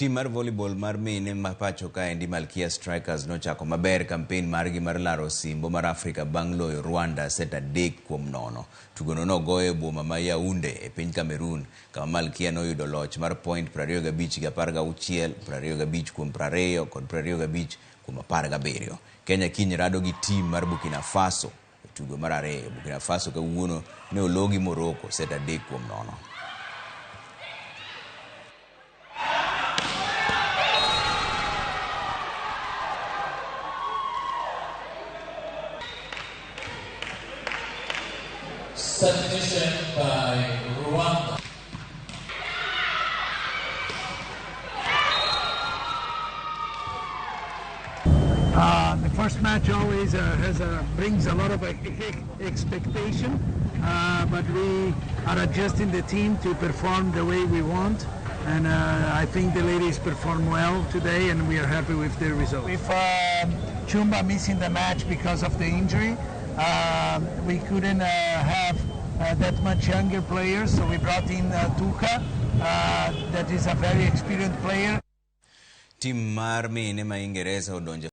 Tim mar volleyball mar mine ma pacho kaendi, Malkia Strikers, nochako maber kampen margi mar laro osimbo mar Afrika bang' loyo Rwanda set 3-0. Tugono nogoye e boma ma Yaounde e piny Cameroon, kama Malkia noyudo loch mar point 25 gi 16, 25-20 kod 25-17. Kenya kiny rado gi tim mar Burkina Faso e tugo mar ariyo. Burkina Faso kawuono ne olo gi Morocco set 3-0. Substitution by Rwanda. The first match always brings a lot of expectation, but we are adjusting the team to perform the way we want, and I think the ladies performed well today, and we are happy with the result. With Chumba missing the match because of the injury, we couldn't have that much younger players, so we brought in Tuka, that is a very experienced player. Tim mar mine ma Ingeresa odonjo